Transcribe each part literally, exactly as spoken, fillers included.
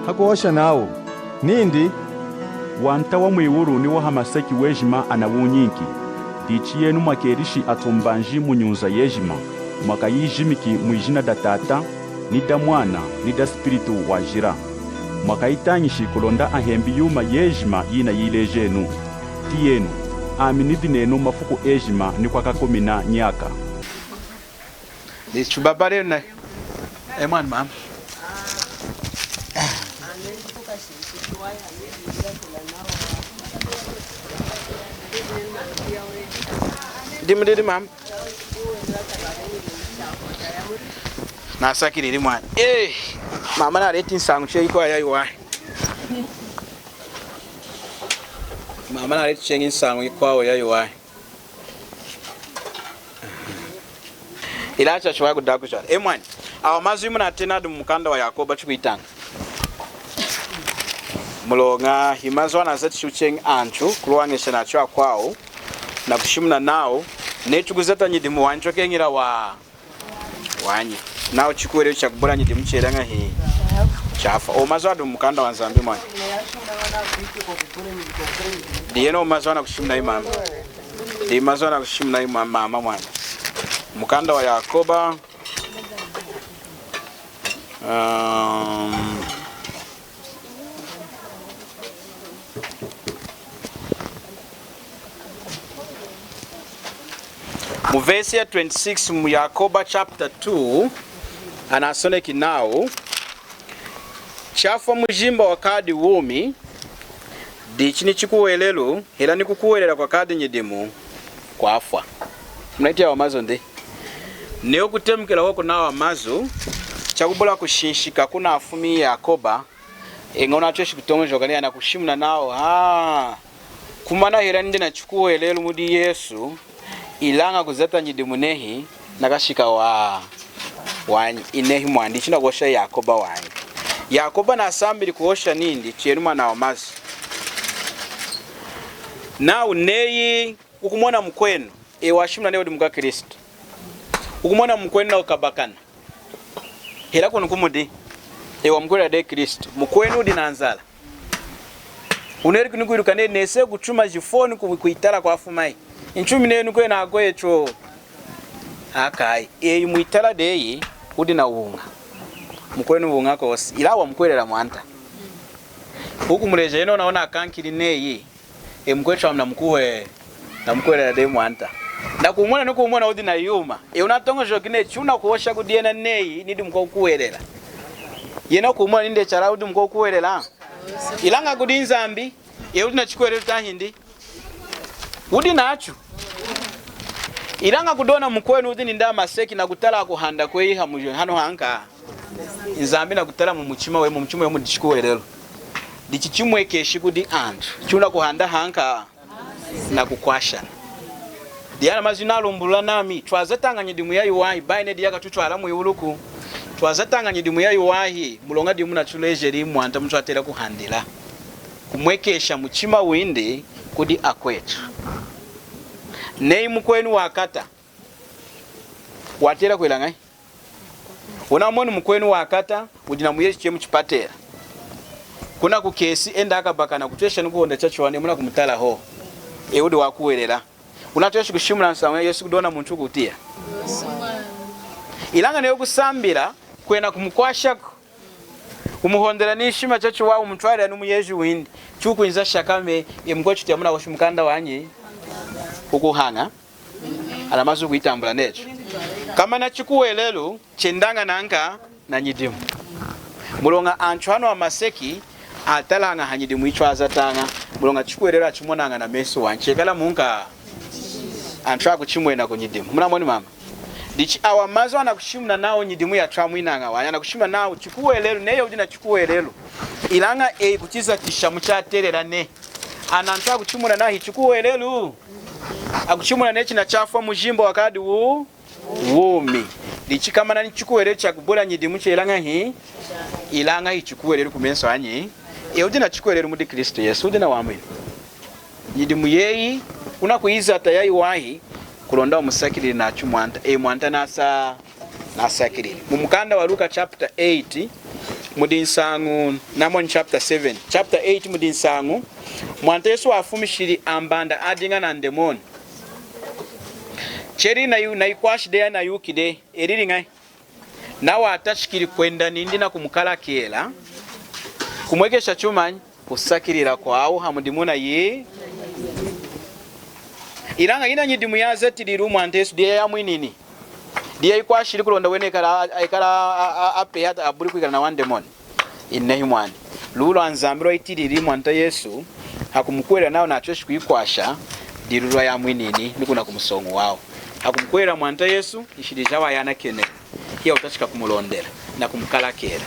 Hakuhosha nawu nindi, Wanta wa mwiwulu ni wa hamaseki wejima anawunyinki. Dichi yenu mwakelishi atumbanji mu nyunza yejima, mwakayijimiki mwijina da Tata, ni da Mwana, ni da Spiritu Wajila. Mwakayitañishi kulonda ahembi yuma yejima yinayilejenu. Tiyenu, ami nidi nenu mafuku ejima ni kwakakumina nyaka. Dichi tubabale na. E mwani mama. Dimu didi mama. Nasakilili mwani. Eh, mama naleti nsañu cheñi yikwawu yayiwahi. Mama naleti cheñi nsañu yikwawu yayiwahi. Ilaña chachiwahi kudakusha. E mwani, awa mazu imunatena adi mu mukanda wa Yakoba tukwitaña. Muloña himazu anazatishiwu cheñi antu kuluwañesha nachu akwawu, nakushimuna nawu neyi chukuzata nyidimu wanyi chokeñila wa wanyi. Nawu chikuhwelelu chakubula nyidimu chelaña hi chafwa. Awa mazu adi mu mukanda wa Nzambi mwani. Diyena awa mazu anakushimuna hi mama. Dimazu anakushimuna hi mama mwani. Mukanda wa Yakoba. Um, Mu verse ya twenty-six mu Yakoba chapter two, anasoneki nawu, chafwa mujimba wakadi wumi, dichi ni chikuhwelelu, hela ni kukuhwelela kwakadi nyidimu, kwafwa. Munatiyi awa mazu ndi? Neyi wukutemukila hohu kuna awa mazu, chakubula kushinshika kunafumi Yakoba, eña wunatweshi kutoñojoka neyi anakushimuna nawu, ha, kumana hela nidi nachikuhwelelu mudi Yesu, ilaña kuzata nyidimu nehi, nakashika wa, wanyi, inehi mwani, chinakuhosha Yakoba wanyi. Yakoba nasambili kuhosha nindi, tiyenu mwani awa mazu. Nawu neyi wukumona mukwenu, eyi washimuna neyi wudi mukwaKristu. Wukumona mukwenu nakukabakana. Hela kunu kumudi, eyi wamukuhwelela dehi Kristu. Mukwenu wudi nanzala. Wuneluki nikwiluka neyi, neyi se kuchuma jifoni ku, kwitala kwafumayi. Nchumi neyi nikwenu akwechu. Akayi, eyi mwitala deyi, wudi nawuña. Mukwenu wuña kwosi. Ilaña wamukuhwelela Mwanta. Wukumuleja yena ona, ona akankili neyi, e mukwechu ami namukuhwe, namukuhwelela dehi Mwanta. Nakumona nikumona wudi nayuma. Eyi wunatoñojoki neyi, chunakuhosha kudi yena neyi, nidi mukwakukuhwelela. Yena kumona nindi chalala wudi mukwakukuhwelela. Ilaña kudi Nzambi, eyi wudi nachikuhwelelu tahindi? Wudi nachu. Ilaña kudi ona mukwenu wudi nindi hamaseki nakutala kuhanda kweyi hamu hanu hanka. Nzambi nakutala mumuchima weyi, mumuchima weyi mudi chikuhwelelu. Dichi chimwekeshi kudi antu. Chunakuhanda hanka nakukwashana. Diyala mazu inalumbulula nami, twazataña nyidimu yayiwahi, bayi neyi diyakatutwala mwiwuluku. Twazataña nyidimu yayiwahi, muloña dimunatulejeli Mwanta mutwatela kuhandila. Kumwekesha muchima windi kudi akwetu. Neyi mukwenu wakata, watela kwila ñahi? Wunamoni mukwenu wakata, wudi namuyeshi cheñi muchipatela. Kuna kukesi, enda akabakana, kutwesha nikuhonda chachiwahi, munakumutala hohu. Eyi wudi wakuhwelela. Wunatweshi kushimuna nsañu ya Yesu kudi ona muntu kutiya. Ilaña neyi wukusambila, kwena kumukwashaku. Wumuhondela nishima chachiwahi, wumutwalila nimuyeji windi. Chukwinza shakame, eyi mukwetu tiya munahoshi mukanda wanyi. Wukuhaña. Ana mazu wukuyitambula netu. Komana chikuhwelelu chendaña nanka nanyidimu. Muloña antu hanu hamaseki atalaña hanyidimu yitwazataña. Muloña chikuhwelelu achimonaña namesu wanyi. Chekala munka antu akuchimwena kunyidimu. Munamoni mama? Dichi awa mazu anakushimuna nawu nyidimu yatwamwinaña wanyi. Anakushimuna nawu chikuhwelelu, neyi wudi nachikuhwelelu. Ilaña eyi kuchizatisha muchatelela nehi. Ana antu akuchimuna nawu hichikuhwelelu. Akuchimuna neyi china chafwa mujimba wakadi wu-, wumi. Dichi komana nichikuhwelelu chakubula nyidimu chelaña hi. Ilaña hichikuhwelelu kumesu anyi. Eyi wudi nachikuhwelelu mudi Kristu Yesu, wudi nawamwinu. Nyidimu yeyi, wunakuyizata yayiwahi, kulonda wumusakilili nachu Mwanta. Eyi Mwanta nasa-, nasakilili. Mumukanda wa Luka chapter eight, Mudi nsañu, namoni chapter seven, chapter eight, mudi nsañu, Mwanta Yesu wafumishili ambanda adiña na ndemoni. Chelili nayu-, nayikwashi dehi, nayuki dehi, elili ñahi? Nawa atachikili kwenda nindi nakumukalakela, kumwekesha chumanyi? Kusakilila kwawu hamudimu nayi. Ilaña yina nyidimu yazatilili Mwanta Yesu, diyi yamwinini, diyi yayikwashili kulonda wena ekala, ekala a, a, a, apeya, abuli kwikala nawandemoni. Inehi mwani. Luwi lwa Nzambi lwayitilili Mwanta Yesu, hakumukuhwelela nawu natweshi kuyikwasha, diluwi lwayamwinini, nikuna kumusoñu wawu. Hakumukuhwelela Mwanta Yesu, nshidi jawu ayanakeni, hiyakutachika kumulondela nakumukalakela.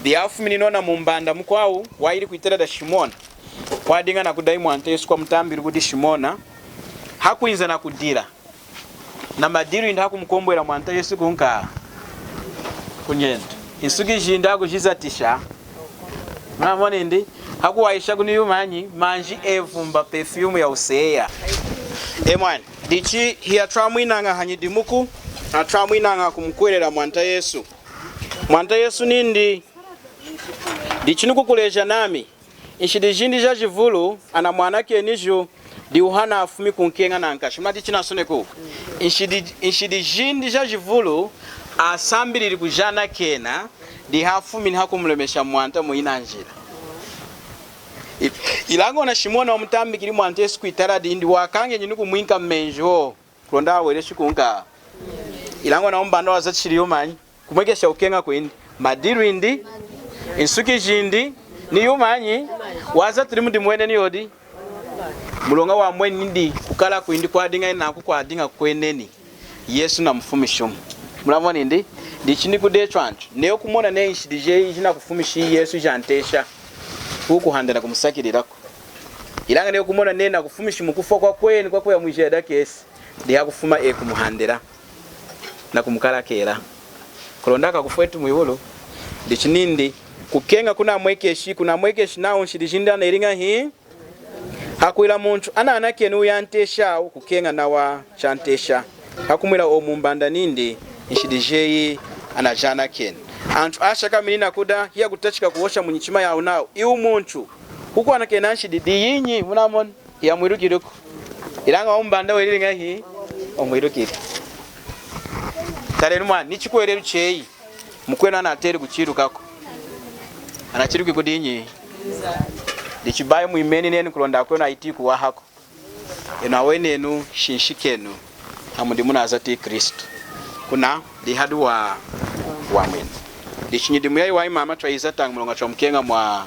Dihafumini ona mumbanda mukwawu wayili kwitala da Shimona, kwadiña nakudayi Mwanta Yesu, kwamutambili kudi Shimona, hakwinza nakudila. Namadilu indi hakumukombwela Mwanta Yesu kunka kunyendu. Insuki jindi hakujizatisha. Munamoni ndi? Hakuwahisha kunu yumanyi? Manji evumba, perfume ya useya. E mwani, dichi hiyatwamwinaña hanyidimuku, atwamwinaña kumukuhwelela Mwanta Yesu. Mwanta Yesu nindi, dichi nukukuleja nami, nshidi jindi jajivulu anamwanakeniju, dihanafumi kunkeña nankashi. Munatiyi chinasonekiwu? Nshidi, nshidi jindi jajivulu asambilili kujanakena, dihafumini hakumulemesha Mwanta muyina njila. I-, ilaña ona Shimona wamutambikili Mwanta Yesu kwitala dindi, wakañenyi nikumwinka menji kulonda aweleshi kunka. Ilaña ona mumbanda wazatishili yumanyi? Kumwekesha kukeña kwindi, madilu indi, insuki jindi, ni yumanyi? Wazatili mudimu weneni yodi. Muloña wamweni nindi kukala kwindi kwadiña naku kwadiña kweneni. Yesu namufumishimu. Munamoni ndi? Dichi nikudechu antu, neyi wukumona neyi nshidi jeyi jinakufumishi Yesu jantesha, wukuhanda nakumusakililaku. Ilaña neyi wukumona neyi nakufumishi mukufwa kwakwenu kwakuya mwijiya dakesi, dihakufuma eyi kumuhandila nakumukalakela, kulonda akakufweti mwiwulu. Dichi nindi, kukeña kunamwekeshi, kunamwekeshi nawu nshidi jindi aneli ñahi? Hakwila muntu ananakeni wuyantesha, wukukeña nawa chantesha. Hakumwila owu mumbanda nindi, nshidi jeyi anajanakeni. Antu ashakamini nakuda, hiyakutachika kuhosha munyichima yawu nawu, iwu muntu wukwanakena nshidi diyinyi? Munamoni? Hiyamwilukiliku. Ilaña wamumbanda welili ñahi? Wamwilukili. Talenu mwani, nichikuhwelelu cheyi. Mukwenu anateli kuchilukaku. Anachiluki kudinyi? Dichi bayi mwimeni nenu kulonda akwenu ayiti kuwahaku. Enu awenenu shinshikenu hamudimu nazati Kristu. Kuna dihadi wa, wamwinu. Dichi nyidimu yayiwahi mama twayizataña muloña twamukeña mwa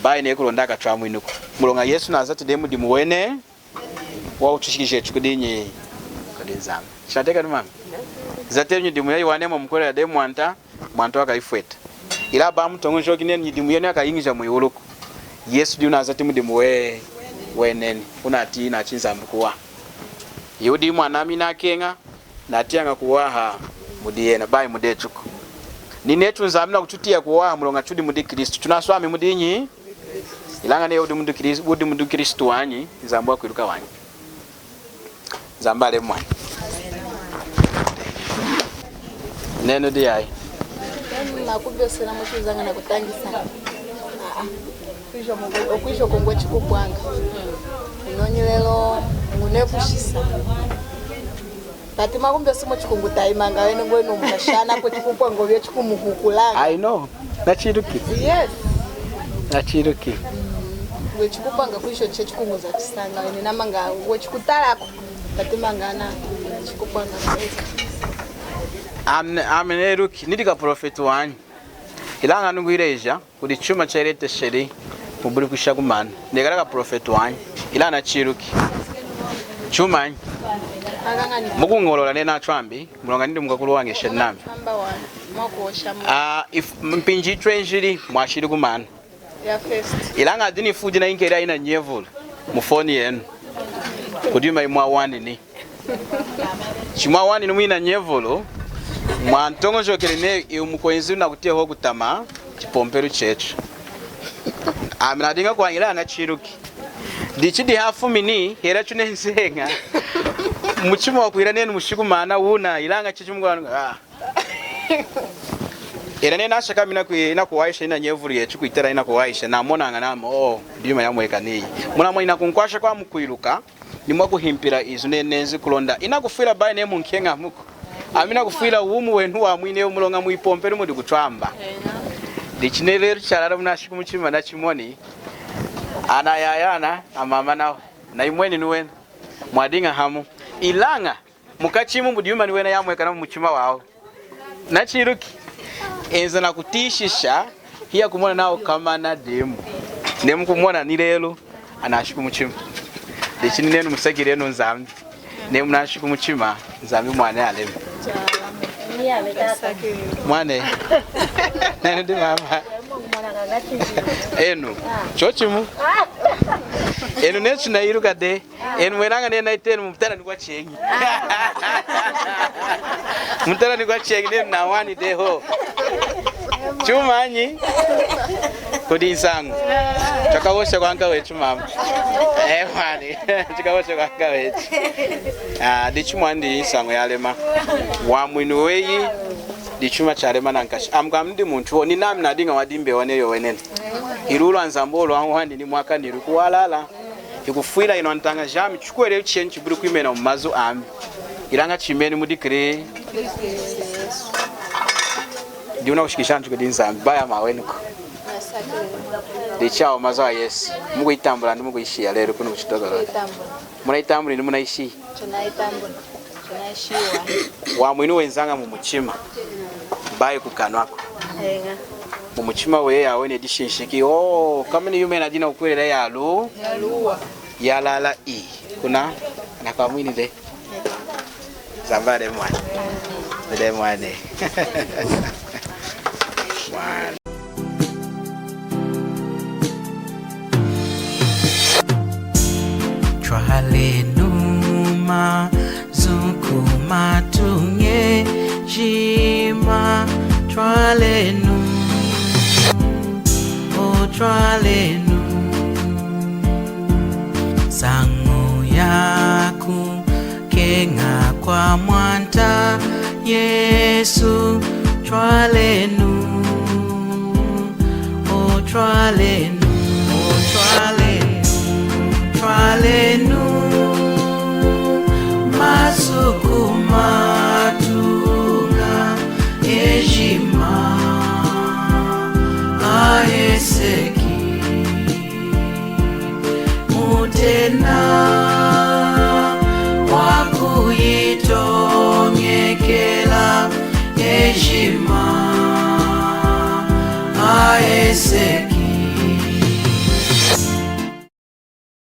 bayi neyi kulonda akatwamwinuku. Muloña Yesu nazati dehi mudimu wene wawutushikija etu kudinyi? Kudi Nzambi. Chinatiyakani mama? Zatenu nyidimu yayiwahi mwamukwelela dehi Mwanta, Mwanta wakayifweta. Ilaña bamutoñojoki nenu nyidimu yenu yakayiñija mwiwuluku. Yesu diyi wunazati mudimu we, weneni. Wunatiyi nachu Nzambi kuwaha. Iwu diyi mwanami inakeña, natiyaña kuwaha mudi yena, bayi mudi etuku. Ninetu Nzambi nakututiya kuwaha muloña tudi mudi Kristu. Tunaswami mudinyi? Ilaña neyi wudi mudi Kris-, wudi mudi Kristu wanyi, Nzambi wakwiluka wanyi. Nzambi alemi mwani. Nenu diyayi. Nenu nakubyosela muchizaña nakutangisa. Ah, ah. Okwisho kungwe chikupwanga. Inonyi lelo ngune kushisa. Pati makumbi osi muchikungutaimanga wene ngwenu mukashana kwe chikupwa ngobyo chikumuhukulanga. I know. Nachiluki. Yes. Nachiluki. Mm. Ngwe chikupwanga kwisho che chikunguza chisanga wene namanga ngwe chikutalako. Pati mangana chikupwanga kweka. Amen, amen, eluki. Nidi kaprofeti wanyi. Ilaña nunguyileja. Kudi chuma chayiletesheli mubuli kwisha kumana. Nekala kaprofeti wanyi. Ilaña nachiluki. Chumanyi? Mukuñolola nenu atwambi, muloña nidi mukwakulwañesha nami. Ah, if, mpinji yitwenjili, mwashili kumana. Ilaña adi nifuji nayinkeli ayina nyevulu mufoni yenu. Kudi yuma yimwawanini. Chimwawanini mwina nyevulu, mwantoñojokeli neyi iwu mukwenzi wunakutiya hohu kutama chipompelu chetu. Ami nadiña kwañila nachiluki. Dichi dihafumini, hela chunenzeña. Muchima wakwila nenu mushikumana wuna, ilaña chichi mukwana, ah. Ela nenu nashakami inaku-, inakuwahisha ina nyevulu yetu kwitala inakuwahisha, namonaña nami, oh, yuma yamweka neyi. Munamoni nakunkwasha kwami kwiluka, ni mwakuhimpila izu nenu nenzi kulonda. Inakufwila bayi nenu munkeña muku. Ami nakufwila wumi wenu wamwinewu muloña mwipompelu mudi kutwamba. Dichi neyi lelu chalala munashiki muchima nachimoni. Ana yaya ana, amama nawa. Na imweni ni wena. Mwadiña hamu. Ilaña, mukachi mu mudi yuma ni wena yamwekana mumuchima wawu. Nachiluki, enza nakutiyishisha, hiyakumona nawu komana dimu. Neyi mukumona ni lelu, anashiki muchima. Dichi ni nenu musakililenu Nzambi. Neyi munashiki muchima, Nzambi mwani alemi. Mwani. Nenu ndi mama. Enu. Chochimu. Enu netu nayiluka dehi. Enu mwelaña nenu nayitenu mumutala ni kwacheñi. Mumutala ni kwacheñi nenu nawani dehi. Chumanyi? Kudi nsañu. Chakahosha kwanka wetu mama. Eh, mwani. Chakahosha kwanka wetu. Ah, dichi mwani nsañu yalema. Wamwinu weyi. Dichuma chalema nankashi. Amukamudi muntu wo, ni nami nadiña wadimbewa neyi weneni. Iluwi lwa Nzambi lwa wani ni mwaka niluki walala. Ikufwila inu antaña jami, chikwele chenu chibuli kwimena mumazu ami. Ilaña chimeni mudi Kri-, ndi unakushikisha antu kudi Nzambi, bayi amawenuku. Dichi awa mazu a Yesu. Mukuyitambula ndi mukuyishiya lelu kunu kuchitokolola. Munayitambuli ndi munayishiya. Wamwinu wenzaña mumuchima. Bayi kukanwaku. Mumuchima weyi aweni dishinshiki. Oh, komana yuma yina dinakukuhwelela yalu. Yalala i. Kuna nakwamwini dehi. Nzambi alemi mwani. Alemi mwani. Mwani. Twalenu mazu kumatuña ejima, twalenu, o twalenu. Nsañu yakukeña kwa Mwanta Yesu, twalenu, o twalenu, o twalenu, twalenu mazu kumatuña ejima aheseki.